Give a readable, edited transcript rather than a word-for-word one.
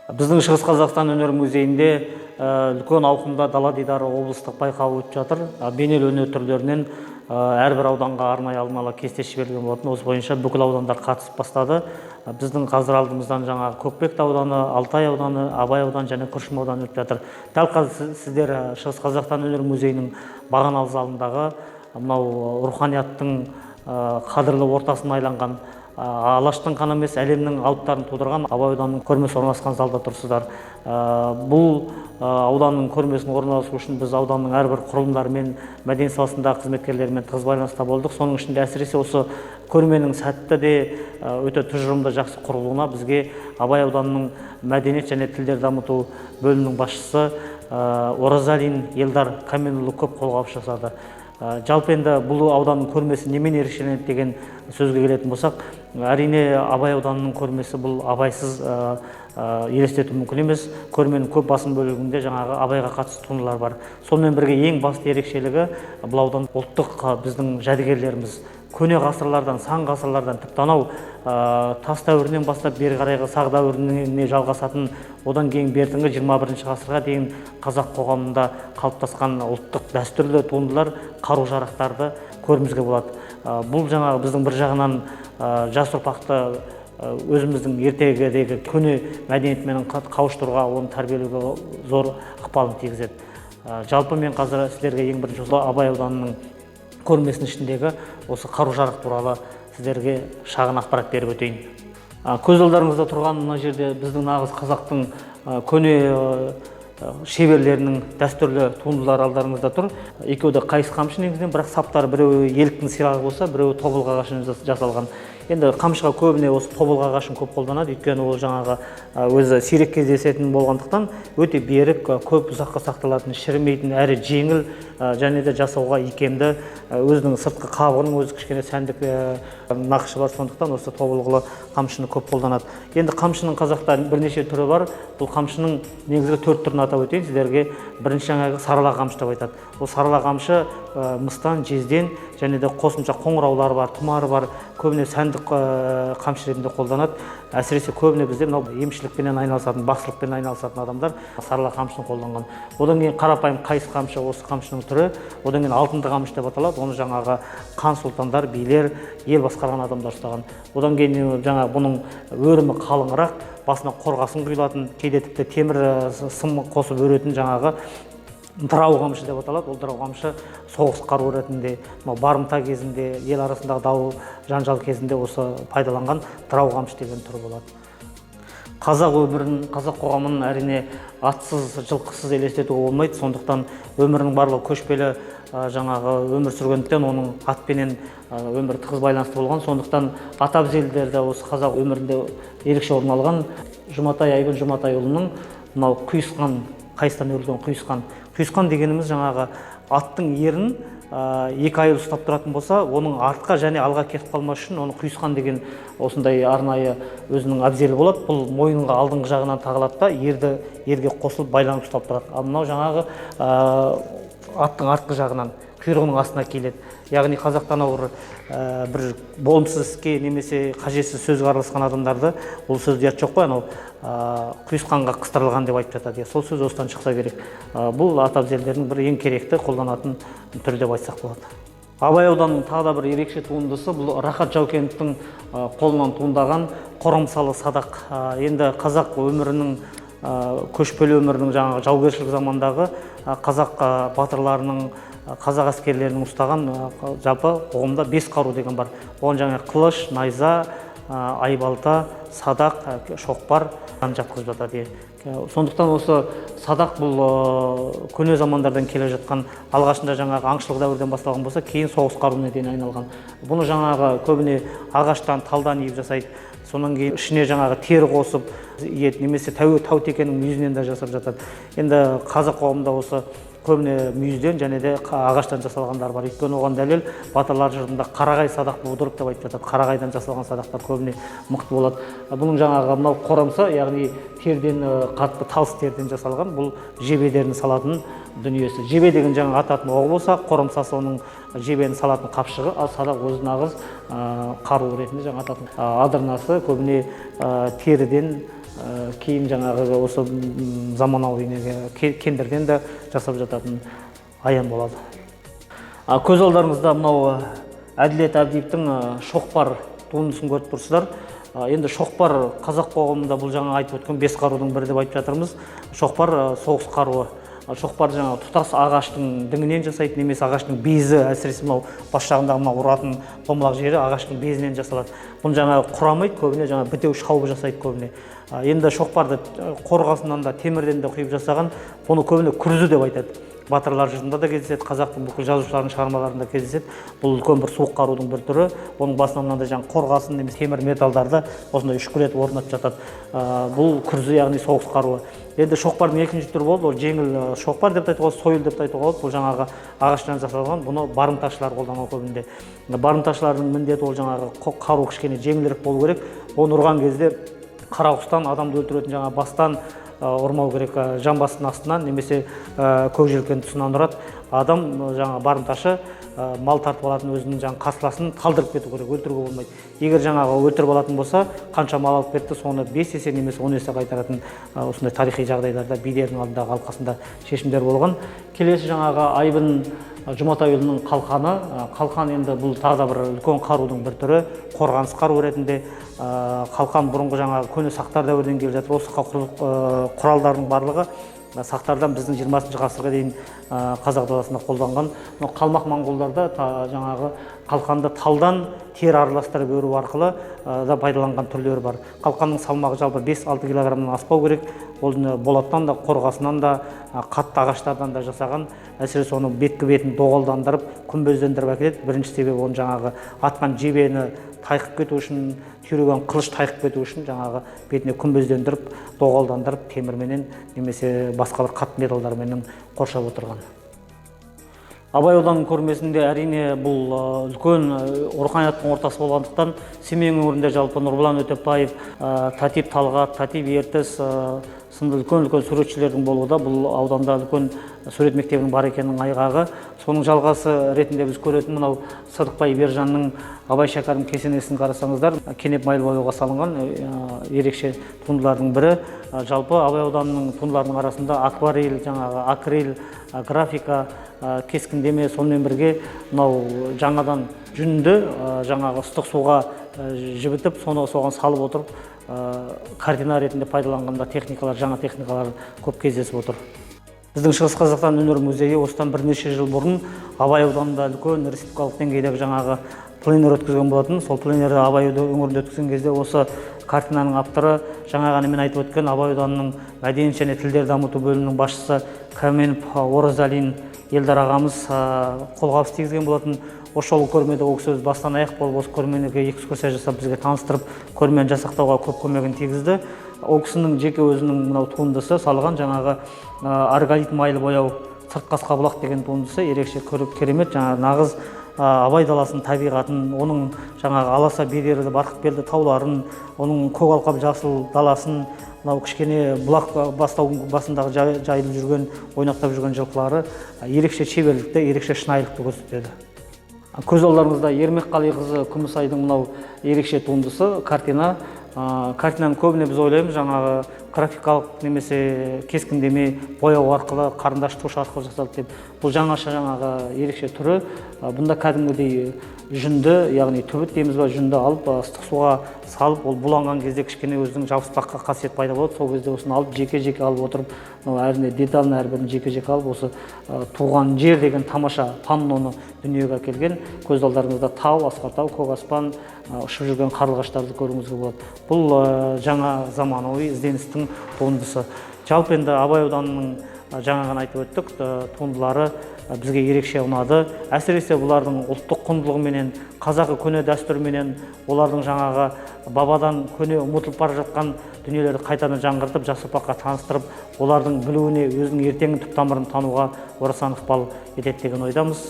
Біздің Шығыс Қазақстан өнер музейінде үлкен ауқымда «Дала дидары» облыстық байқауы өтіп жатыр. Бейнелі өнер түрлерінен әрбір ауданға арнайы алдын ала кесте жіберілген болатын. Осы бойынша бүкіл аудандар қатысып бастады. Біздің қазір алдымыздан жаңағы Көкпекті ауданы, Алтай ауданы, Абай ауданы және Күршім ауданы өтіп жатыр. Дәл қазір сіздер Шығыс Қазақстан өнер музейінің бағаналы залындағы мынау руханияттың қадірлі ортасына айланған, Алаштың қана емес, әлемнің алыптарын тудырған Абай ауданының көрмесі орналасқан залда тұрсыздар. Бұл ауданның көрмесінің орналасуы үшін біз ауданның әрбір құрылымдарымен, мәдениет саласындағы қызметкерлерімен тығыз байланыста болдық. Соның ішінде әсіресе осы көрменің сәтті де өте тұжырымды жақсы құрылуына бізге Абай ауданының мәдениет және тілдер дамыту бөлімінің басшысы Оразалин Елдар Каменұлы көп қолғабыс жасады. Жалпы енді бұл ауданның көрмесі немен ерекшеленеді деген сөзге келетін болсақ, әрине, Абай ауданының көрмесі бұл Абайсыз елестету мүмкін емес. Көрменің көп басым бөлігінде жаңағы Абайға қатысты туындылар бар. Сонымен бірге ең басты ерекшелігі, бұл аудан ұлттық біздің жәдігерлеріміз көне ғасырлардан, сан ғасырлардан, тіпті анау тас дәуірінен бастап бері қарайғы сақ дәуіріне жалғасатын, одан кейін бертінгі 21 ғасырға дейін қазақ қоғамында қалыптасқан ұлттық дәстүрлі туындылар, қару жарақтарды көруімізге болады. Бұл жаңағы біздің бір жағынан жас ұрпақты өзіміздің ертегідегі көне мәдениетімен қауыштыруға, оны тәрбиелеуге зор ықпалын тигізеді. Жалпы мен қазір сіздерге ең бірінші осы Абай ауданының көрмесінің ішіндегі осы қару жарақ туралы сіздерге шағын ақпарат беріп өтейін. Көз алдарыңызда тұрған мына жерде біздің нағыз қазақтың көне шеберлерінің дәстүрлі туындылары алдарыңызда тұр. Екеуі де қайыс қамшы негізінен, бірақ саптары біреуі еліктің сирағы болса, біреуі тобылғы ағашынан жасалған. Енді қамшыға көбіне осы тобылғы ағашын көп қолданады, өйткені ол жаңағы өзі сирек кездесетін болғандықтан, өте берік, көп ұзаққа сақталатын, шірімейтін, әрі жеңіл және де жасауға икемді, өзінің сыртқы қабығының өзі кішкене сәндік нақышы бар. Сондықтан осы тобылғылы қамшыны көп қолданады. Енді қамшының қазақта бірнеше түрі бар. Бұл қамшының негізгі төрт түрін атап өтейін сіздерге. Бірінші жаңағы сарала қамшы деп айтады. Бұл сарала қамшы мыстан, жезден және де қосымша қоңыраулары бар, тұмары бар, көбіне сәндік қамшы ретінде қолданады. Әсіресе көбіне бізде мынау емшілікпенен айналысатын, бақсылықпен айналысатын адамдар сарала қамшыны қолданған. Одан кейін қарапайым қайыс қамшы, осы қамшының түрі. Одан кейін алтынды қамшы деп аталады. Оны жаңағы хан сұлтандар, билер, ел басқарған адамдар ұстаған. Одан кейін жаңағы бұның өрімі қалыңырақ, басына қорғасын құйылатын, кейде тіпті темір сым қосып өретін жаңағы дырау қамшы деп аталады. Ол дырау қамшы соғыс қаруы ретінде, мынау барымта кезінде, ел арасындағы дау жанжал кезінде осы пайдаланған дырау қамшы деген түрі болады. Қазақ өмірін, қазақ қоғамын, әрине, атсыз, жылқысыз елестетуге болмайды. Сондықтан өмірінің барлығы көшпелі жаңағы өмір сүргендіктен, оның атпенен өмірі тығыз байланысты болған. Сондықтан ат әбзелдері де осы қазақ өмірінде ерекше орын алған. Жұматай Айгүл Жұматайұлының мынау құйысқан, қайыстан өрілген құйысқан. Құйысқан дегеніміз жаңағы аттың ерін екі айыл ұстап тұратын болса, оның артқа және алға кетіп қалмас үшін оны құйысқан деген осындай арнайы өзінің әбзелі болады. Бұл мойынға алдыңғы жағынан тағылады да, ерді ерге қосылып, байланып ұстап тұрады. Ал мынау жаңағы аттың артқы жағынан құйрығының астына киіледі. Яғни қазақта анау бір болымсыз іске немесе қажетсіз сөзге араласқан адамдарды, бұл сөзде ұят жоқ қой, анау құйысқанға қыстырылған деп айтып жатады. Сол сөз осыдан шықса керек. Бұл ат әбзелдерінің бір ең керекті қолданатын түрі деп айтсақ болады. Абай ауданының тағы да бір ерекше туындысы, бұл Рахат Жаукеновтің қолынан туындаған қорамсалы садақ. Енді қазақ өмірінің, көшпелі өмірінің, жаңағы жаугершілік замандағы қазақ батырларының, қазақ әскерлерінің ұстаған, жалпы қоғамда бес қару деген бар. Оған жаңағы қылыш, найза, айбалта, садақ, шоқпар жатқызып жатады. Сондықтан осы садақ бұл көне замандардан келе жатқан, алғашында жаңағы аңшылық дәуірден басталған болса, кейін соғыс қаруына дейін айналған. Бұны жаңағы көбіне ағаштан, талдан иіп жасайды. Содан кейін ішіне жаңағы тері қосып иеді немесе тау текенің мүйізінен де жасап жатады. Енді қазақ қоғамында осы көбіне мүйізден және де ағаштан жасалғандар бар. Өйткені оған дәлел, батырлар жырында «қарағай садақ будырып» деп айтып жатады. Қарағайдан жасалған садақтар көбіне мықты болады. Бұның жаңағы мынау қорамса, яғни теріден, қатты талыс теріден жасалған. Бұл жебелерін салатын дүниесі. Жебе деген жаңағы ататын оғы болса, қорамсасы оның жебені салатын қапшығы, ал садақ өзі нағыз қару ретінде жаңа ататын адырнасы көбіне теріден. Кейін жаңағы осы заманауи кендірден де жасап жататын аян болады. Көз алдарыңызда мынау Әділет Әбдиевтің шоқпар туындысын көріп тұрсыздар. Енді шоқпар қазақ қоғамында бұл жаңа айтып өткен 5 қарудың бірі деп айтып жатырмыз. Шоқпар соғыс қаруы. Шоқпар жаңа тұтас ағаштың діңінен жасайды, немесе ағаштың безі, әсіресе мынау бас жағындағы мынау ұратын домалақ жері ағаштың безінен жасалады. Бұны жаңа құрамайды, көбіне жаңа бітеу шауып жасайды көбіне. Енді шоқпарды қорғасынан да темірден де құйып жасаған, бұны көбіне күрзі деп айтады. Батырлар жырында да кездеседі, қазақтың бүкіл жазушыларының шығармаларында кездеседі. Бұл үлкен бір суық қарудың бір түрі. Оның басынан мынандай жаңа қорғасын немесе темір металдарды осындай үшкір етіп орнатып жатады. Бұл күрзі, яғни соғыс қаруы. Енді шоқпардың екінші түрі болды, ол жеңіл шоқпар деп те айтуға болады, сойыл деп те айтуға болады. Бұл жаңағы ағаштан жасалған, бұны барымташылар қолданған көбінде. Барымташылардың міндеті ол жаңағы қару кішкене жеңілірек болу керек. Оны ұрған кезде қарақұстан адамды өлтіретін жаңа бастан ұрмау керек, жамбастың астынан немесе көк желкенің тұсынан ұрады. Адам жаңа барымташы мал тартып алатын өзінің жаңа қарсыласын талдырып кету керек, өлтіруге болмайды. Егер жаңағы өлтіріп алатын болса, қанша мал алып кетті, соны 5 есе немесе 10 есе қайтаратын осындай тарихи жағдайларда билердің алдындағы алқасында шешімдер болған. Келесі жаңағы Айбын Жұматайұлының қалқаны. Қалқан енді бұл тағы да бір үлкен қарудың бір түрі, қорғаныс қаруы ретінде. Қалқан бұрынғы жаңағы көне сақтар дәуірінен келіп жатыр. Осы құралдардың барлығы сақтардан біздің 20 ғасырға дейін қазақ даласында қолданған. Мынау қалмақ моңғолдарда жаңағы қалқанды талдан тері араластырып өру арқылы да пайдаланған түрлері бар. Қалқанның салмағы жалпы 5-6 килограммнан аспау керек. Ол болаттан да, қорғасынан да, қатты ағаштардан да жасаған. Әсіресе оның беткі бетін доғалдандырып, күмбездендіріп әкеледі. Бірінші себебі оның жаңағы атқан жебені тайқып кету үшін, түйреген қылыш тайқып кету үшін жаңағы бетіне күмбездендіріп, доғалдандырып, темірменен немесе басқа бір қатты металдарменен қоршап отырған. Абай ауданының көрмесінде әрине бұл үлкен руханияттың ортасы болғандықтан Семей өңірінде жалпы Нұрбұлан Өтепбаев, Татип Талғат, Татип Ертіс сынды үлкен-үлкен суретшілердің болуы да бұл ауданда үлкен сурет мектебінің бар екенінің айғағы. Соның жалғасы ретінде біз көретін мынау Сыдықбай Бержанның Абай Шәкәрім кесенесін қарасаңыздар, кенеп майлы бояуға салынған ерекше туындылардың бірі. Жалпы Абай ауданының туындыларының арасында акварель, жаңағы акрил, графика, кескіндеме, сонымен бірге мынау жаңадан жүнді жаңағы ыстық суға жібітіп, соны соған салып отырып, картина ретінде пайдаланғанда техникалар, жаңа техникалар көп кездесіп отыр. Біздің Шығыс Қазақстан өнер музейі осыдан бірнеше жыл бұрын Абай ауданында үлкен республикалық деңгейдегі жаңағы пленэр өткізген болатын. Сол пленэрді Абай өңірінде өткізген кезде осы картинаның авторы, жаңа ғана мен айтып өткен Абай ауданының мәдениет және тілдер дамыту бөлімінің басшысы Кәменов Оразалин Елдар ағамыз қолғабыс тигізген болатын. Осы жолы көрмеде ол кісі бастан аяқ болып осы көрмеге экскурсия жасап, бізге таныстырып, көрмені жасақтауға көп көмегін тигізді. Ол кісінің жеке өзінің мынау туындысы салған жаңағы арголит майлы бояу Сыртқасқа бұлақ деген туындысы ерекше керемет, жаңағы нағыз Абай даласының табиғатын, оның жаңағы аласа бедерлі барқытбелді тауларын, оның көк алқап жасыл даласын, мынау кішкене бұлақ бастаудың басындағы жайылып жүрген, ойнақтап жүрген жылқылары ерекше шеберлікті, ерекше шынайылықты көрсетеді. Көз алдарыңызда Ермекқалиқызы Күмісайдың мынау ерекше туындысы картина. Картинаны көбіне біз ойлаймыз жаңағы графикалық немесе кескіндеме бояу арқылы, қарындаш туш арқылы жасалды деп. Бұл жаңаша жаңағы ерекше түрі. Бұнда кәдімгідей жүнді, яғни түбіт дейміз ба, жүнді алып, ыстық суға салып, ол буланған кезде кішкене өзінің жабыспаққа қасиет пайда болады. Сол кезде осыны алып, жеке-жеке алып отырып, мынау әріне деталін әрбірін жеке-жеке алып, осы туған жер деген тамаша панноны дүниеге әкелген. Көз алдарыңызда тау, асқар тау, көк аспан, ұшып жүрген қарлығаштарды көруіңізге болады. Бұл жаңа заманауи ізденістің туындысы. Жалпы енді Абай ауданының жаңа ғана айтып өттік, туындылары бізге ерекше ұнады. Әсіресе бұлардың ұлттық құндылығыменен, қазақы көне дәстүрменен, олардың жаңағы бабадан көне ұмытылып бара жатқан дүниелерді қайтадан жаңғыртып, жас ұрпаққа таныстырып, олардың білуіне, өзінің ертеңгі түп тамырын тануға орасан ықпал етеді деген ойдамыз.